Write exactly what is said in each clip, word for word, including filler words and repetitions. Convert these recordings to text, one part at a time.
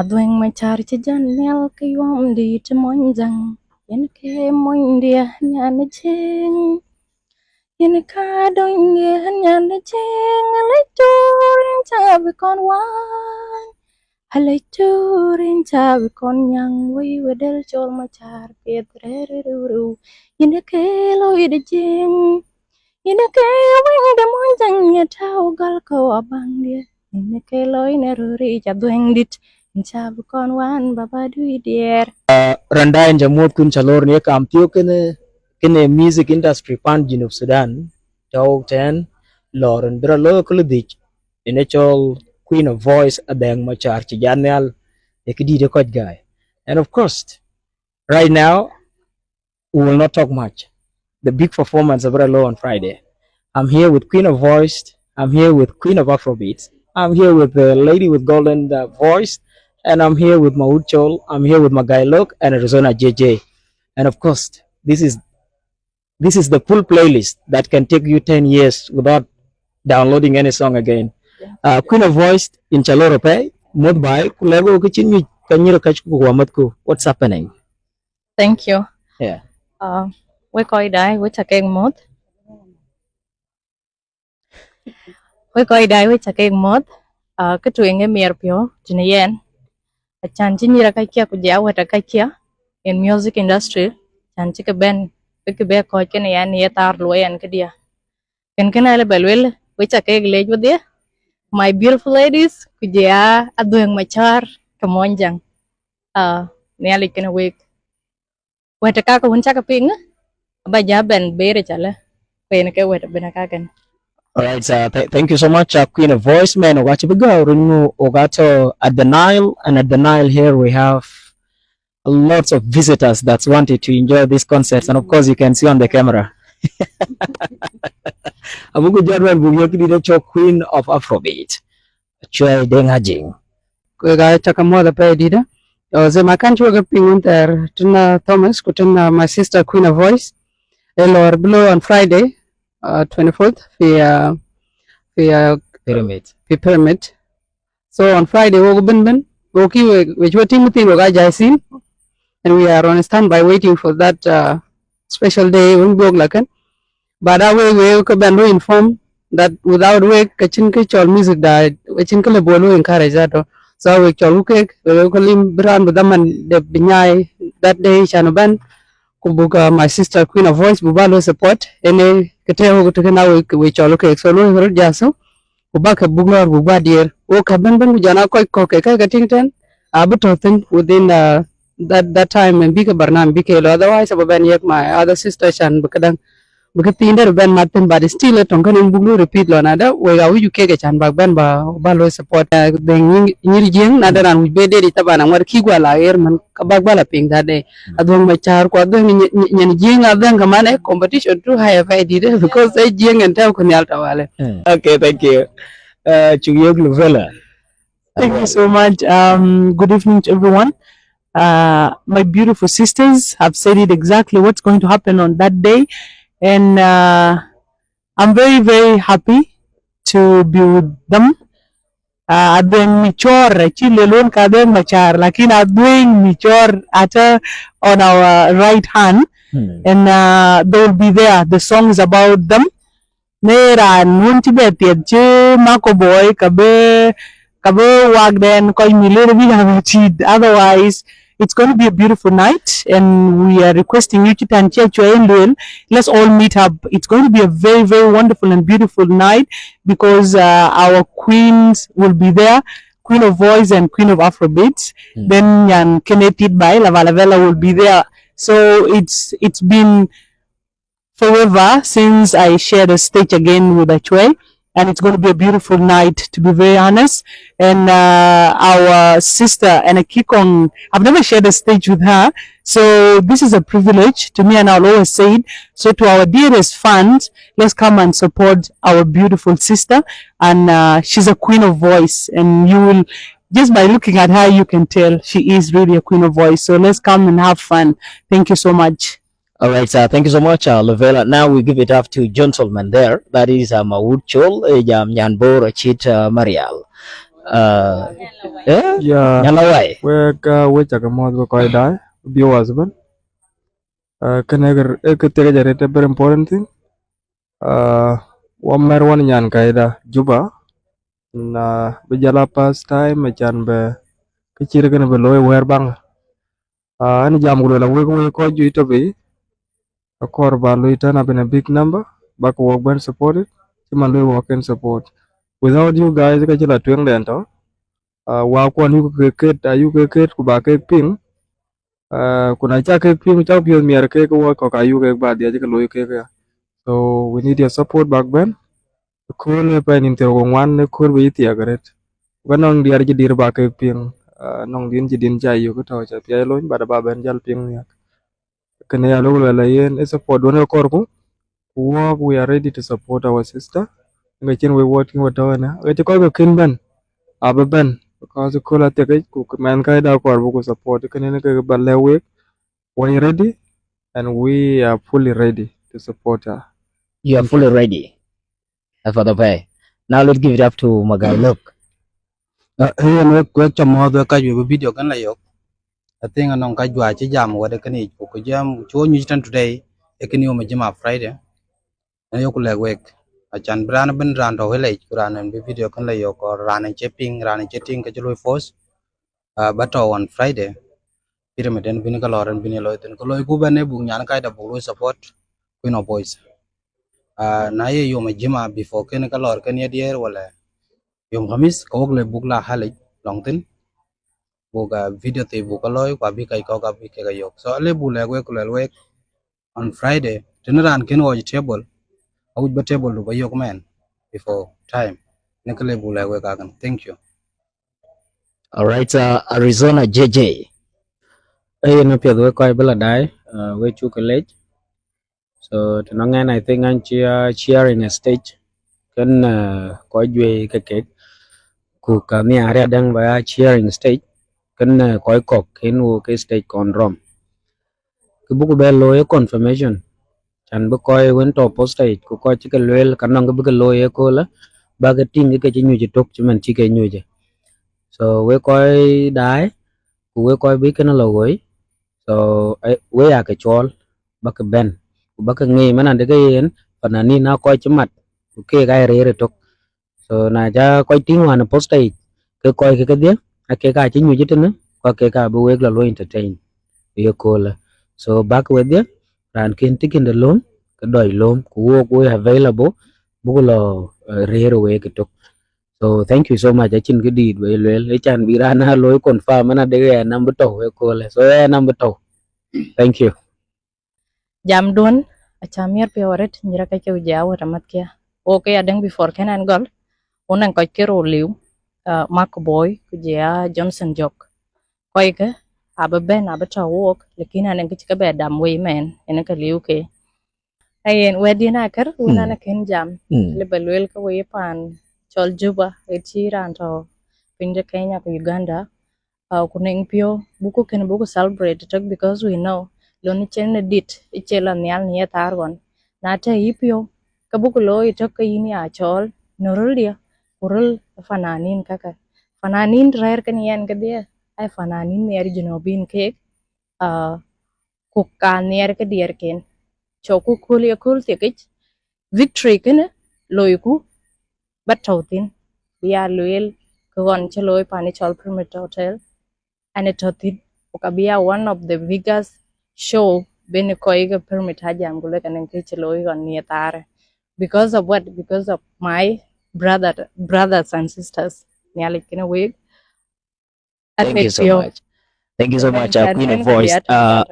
Adhuëŋ Macär cï jän nhial ke yuɔm dït Monyjäŋ, yen ke monydiɛ̈ nyan Jiëŋ. Yen ka dönydiɛ̈ nyan Jiëŋ, alec tuur yen ca bï kɔn wään. Alec tuur yen ca bï kɔn nyäŋ, wëi we del cɔl Macär piɛth rɛ̈ɛ̈r rëu rëu. Yen ke looi de Jiëŋ, yen ke wëŋ de Monyjäŋ, ye tääu gäl kɔ̈u abaŋdiɛ̈. Yen ke looi në rööric Adhuëŋdït, yen ca bï kɔn wään baba dui diɛɛr. Randa yen ca muɔ̈th kun ca lor në ye kam thiɔ̈k kënë, kënë music industry pan Junub Sudan, tɔ̈u tɛ̈n, lɔr yen bï rɔt looi köl dhïc, yen ë cɔl Queen of Voice Adhuëŋ Macär cï jän nhial, ë këdït ë kɔc gäi. And of course, right now, we will not talk much. The big performance of Ralo on Friday. I'm here with Queen of Voice. I'm here with Queen of Afrobeats. I'm here with the lady with golden uh, voice. And I'm here with Maud Chol. I'm here with Magai Lok and Arizona J J. And of course, this is this is the full playlist that can take you ten years without downloading any song again. Uh, Queen of Voice in Chaloro Pay, Mut Bai, Kulego Kichin, Kanyira Kachku Wamatku. What's happening? Thank you. Yeah. Uh, we kɔc daai, we ca kek muɔ̈th. We kɔc daai, we ca kek muɔ̈th. Uh, kë tueŋ ë miɛt piɔ̈u tënë yɛn. Acän cï nyïïr akackiɛ̈ ku jɔ ya wɛ̈t akackiɛ̈ in music industry. Acän cï ke bɛ̈n, bï ke bɛ kɔ̈ɔ̈c kënë yɛn ye thaar luɔi yɛn këdiɛ̈. Kën kënë alë bɛ lueel, we ca kek leec wedhie, my beautiful ladies, ku jɔ ya Adhuëŋ Macär ke Monyjäŋ. Ah, Nhialic kënë wek. Wɛ̈t ë kake wën cakë piŋ, aba jɔ bɛ̈n beer ë calë, ku yen ke wɛ̈t ë bɛ̈n ë kakën. All right, uh, th- thank you so much, uh, Queen of Voice, man. Oga chibi gau rungu oga to at the Nile, and at the Nile here we have lots of visitors that wanted to enjoy these concerts, and of course you can see on the camera. Abuku jadwal buk yok di cho Queen of Afrobeat. Choi Deng Ajing. Ku ga chaka muɔ̈th apɛi dït. Yo, zema kan chuwa ke piŋ wun thɛɛr, tënë Thomas, ku tënë my sister Queen of Voice. E lor below on Friday, uh, twenty-fourth, fi, uh, fi, uh, Pyramid. Fi Pyramid. So on Friday, wo ben ben, wo ki we, we chuwa team thing wo ga jai sin. And we are on standby waiting for that, uh, special day when we go like. But a wek, wek ke bɛn lo inform that without wek, ke cïn ke cɔl music da, ke cïn ke le bol lo encourage that. So a wek cɔl ku kek, wek ke lim bï raan bï dhaman de bï nyai that day, can bɛ̈n, ku buk, uh, my sister Queen of Voice, buk ba lo support, ene ke te wek të kën a wek, wek cɔl ku kek. So lo rot jasu, ku ba ke buk lɔr, buk ba dier. Wo ke bɛ̈n bɛ̈n ku jana kɔc kɔ̈k ke, ke, ke tiŋ tɛ̈n, abï tɔ̈ thïn within, uh, that, that time, and bï ke barnam bï ke lo. Otherwise, abï bɛn yek my other sister can bï këdäŋ, bï ke thiin dɛ̈t bɛn mat thïn, but still, eh, töŋ kënë buk lu repeat lɔn adë, wek awïc ku kek can bak bɛn ba, ba lo support. Uh, the nyir, nyir Jiëŋ, na dë raan wïc be dedi, taban aŋuɔt kï guɔ la ɣer mën, ka bak ba la piŋ that day. Adhuëŋ Macär ku Adhuëŋ nyin, nyin, nyin Jiëŋ Adhuëŋ ke man, eh, competition too high apɛi dït, eh, because, eh, Jiëŋ en tɛ̈u ku nhial tawale. Okay, thank you. Uh, cuk yök Luvela. Thank you so much. Um, good evening to everyone. Uh, my beautiful sisters have said it exactly what's going to happen on that day. And, uh, I'm very, very happy to be with them. Uh, Adhuëŋ Macär, acï lel wën ka Adhuëŋ Macär, lakin Adhuëŋ Macär at, uh, on our right hand. And, uh, they will be there. The song is about them. Në raan wën cï bɛ piɛth cï Marco Boy, ka bï, ka bï wakden kɔc mïth lëër bï ya bɛ tït. Otherwise, it's going to be a beautiful night, and we are requesting you, cï tɛ̈n cï Acuɛi en lueel, let's all meet up. It's going to be a very, very wonderful and beautiful night because, uh, our queens will be there, Queen of Voice and Queen of Afrobeats. Then nyan kënë tit bai, Lava Lavella will be there. So it's, it's been forever since I shared a stage again with Acuɛi, and it's going to be a beautiful night, to be very honest. And, uh, our sister, Anna Kikong, I've never shared a stage with her, so this is a privilege to me, and I'll always say it. So to our dearest fans, let's come and support our beautiful sister, and, uh, she's a queen of voice, and you will, just by looking at her, you can tell she is really a queen of voice. So let's come and have fun. Thank you so much. All right, sir. Thank you so much, uh, Luvela. Now we give it up to gentleman there. That is, uh, Maud Chol, uh, Jam Nyanbor, Chit, uh, Marial. Uh, eh? Yeah. Nyala wai. Wek uh, wek cak muɔ̈th bï kɔc daai, viewers bën. Uh, kënë ë kë thiek arët, a very important thing. Uh, wa mɛr wan nyan kaida Juba. Na bï jala past time acan bë kë cït kënë bï looi wɛ̈ɛ̈r baŋ. Uh, ɛn jam ku luel awek wek kɔc juëc tɔ̈ bei. Akɔɔr ba lui turn up in a big number, bak wɔk bɛn support it, cï man lui wɔk in support. Without you guys, ka cï la tueŋ dɛn tɔ̈. Uh, wa kuɔn yuk ke ket, ayuk ke ket ku ba kek piŋ. Uh, ku na ca kek piŋ, ca piɔ̈th miɛr kek, ke wɔk kɔk ayuk kek ba dhiac ke lui kek ya. So we need your support bak bɛn. Kööl ë pɛɛi nïn thiërrou ku ŋuan ë kööl bï yï thiɛk arët. Ku ka nɔŋ diɛɛr cï dïr ba kek piŋ, uh, nɔŋ din cï din ca yök tɔ̈ ca piac lony, but ba bɛn jal piŋ nhiäk. Kënë ya lok luɛl yen ë support duɔ̈n ë kɔɔrku, ku wɔk, we are ready to support our sister. Ŋa cïn wek wɔ tïŋ wɔ tɔ̈u ënë, ɣet cï kɔc ke kën bɛ̈n, abï bɛ̈n, because kööl athiekic, ku mɛnh ka ëda kɔɔr bï ku support, kënë ke ba lɛ̈k wek, we are ready, and we are fully ready to support her. You are fully ready. Ë path apɛi. Now let's give it up to Magai Lok. Uh, yen wek, wek ca muɔ̈th wek kac wek bï video kën la yök. I think anɔŋ ka juëc cï jam wɛ̈t ë kënë yic, ku jam cï wɔ nyuc tën today, ë kënë yom ë jima Friday. Ë yok lɛ̈k wek, acan bï raan ëbën raan tɔ̈ ëlec, ku raan ën bï video kën la yök, or raan ën cï piŋ, raan ën cï tïŋ ke cï lui post, uh, ba tɔ̈ on Friday. Pyramid ën bïn ke lɔ̈ɔ̈r ën bïn ye looi thïn. Ke loiku bɛ̈n ë buk nyan kaida buk lui support Queen of Voice. Uh, na ye yom ë jima before kën ke lɔ̈ɔ̈r kën ye diëër wala yom Khamis, ke wok le buk la halic lɔŋ thïn. Buk, uh, video thii buk ke looi, ku abï kac kɔ̈k abï kek a yök. So ale buk lɛ̈k wek ku luɛl wek on Friday, tënë raan kën ɣɔɔc table, awïc ba table du ba yök mɛn before time. Në kë le buk lɛ̈k wek akën. Thank you. All right, uh, Arizona J J. Ë yen apiɛth wek kɔc bï la daai, uh, wek cuk ke lec. So të nɔŋ ɛn, I think an cï, uh, cheering stage kën, uh, kɔc juëc ke kek, ku ka nhiaar adäŋ ba ya cheering stage kën, uh, kɔc kɔ̈k kën wo ke stage kɔn rɔm. Kë buku bɛ looi ë confirmation, can bï kɔc wën tɔ̈ posta yic ku kɔc cï ke lueel ka nɔŋ kë bï ke looi ëköölë, ba ke tïŋ kë ke cï nyuc ëtök cï man cï ke nyuc. So wek kɔc daai, ku wek kɔc bï kënë lɔ woi, so, eh, wek ya ke cɔɔl ba ke bɛ̈n, ku ba ke ŋic man adeke yen fananin aa kɔc cï mat, ku keek aa rëër ëtök. So na ca kɔc tïŋ wään ë posta yic, ke kɔc ke kedhie, aa kek aa cï nyuc ëtënë, ku aa kek aa bï wek la luɔi entertain ye köölë. So bäk wedhie, raan kën tï kënde löm, ke dɔc löm, ku wok we available, buku lɔ, eh, rëër wek ëtök. So thank you so much. Acïn kë dït bë lueel, ë can bï raan aa looi confirm man adeke ɣɛn nɔm bï tɔ̈u ë köölë. So ɣɛn nɔm bï tɔ̈u. Thank you. Jamduɔ̈n, aca miɛt piɔ̈u arët, nyïïr akëc ke ku jɛ awät amathkia. Wok ke adäŋ before kën ɛn gɔl, wun ɛn kɔc ke rou liu, uh, Mark Boy, ku jɛ a Johnson Jok. Kɔckë abï bɛ̈n, abï tɔ̈u wok, lakin anɛn kë cï ke bɛ dam wei mɛn, ënë ke liu ke. Ayen, wɛ̈tdiɛn akër, wun an akën jam, mm, lë bɛ lueel ke wei paan cɔl Juba, ë cï raan tɔ̈ piny de Kenya ku Uganda, uh, ku nɛŋ piɔ̈u, buku kën buku celebrate tök, because we know, lon cïn ë dit, ë cï la nhial në ye thaar ɣɔn. Na tɛ̈ yï piɔ̈u, ke buku looi tök ke yïn ya cɔɔl, në röldiɛ̈, ku röl fananin käkkä. Fananin rɛ̈ɛ̈r kën yɛn kedhie, ai fananin nhiɛɛr Junubin keek, uh, ku ka nhiɛɛr ke diɛɛrken. Cɔkku kööl ye kööl thiekic, victory kënë loiku ba tɔ̈u thïn. Bï ya lueel ke ɣɔn cï looi pan ë cɔl Pyramid Hotel, ɛn ë tɔ̈ thïn, ku ka bï ya one of the biggest show bï në kɔc ke Pyramid a jam ku lek ɛn ë kë cï looi ɣɔn në ye thaarë. Because of what? Because of my brother, brothers and sisters. Nhialic kënë wek. Thank you so much. Thank you so much, uh, Queen of Voice. Uh,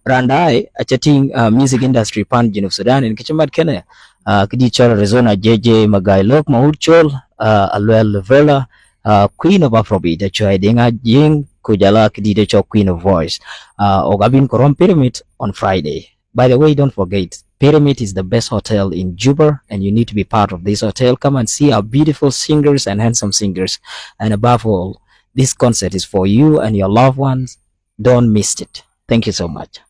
raan daai, aca tïŋ, uh, music industry pan Junub Sudan, in kë cï mat kënë, uh, këdït cɔl Arizona, J J Magai Lok, Maut Col, uh, Aluel Vela, uh, Queen of Afrobeat, acuai Deŋ Ajiëŋ, ku jɔl a këdït cɔl Queen of Voice. Uh, ɣok abïn ku rɔm Pyramid on Friday. By the way, don't forget, Pyramid is the best hotel in Juba, and you need to be part of this hotel. Come and see our beautiful singers and handsome singers. And above all, this concert is for you and your loved ones. Don't miss it. Thank you so much.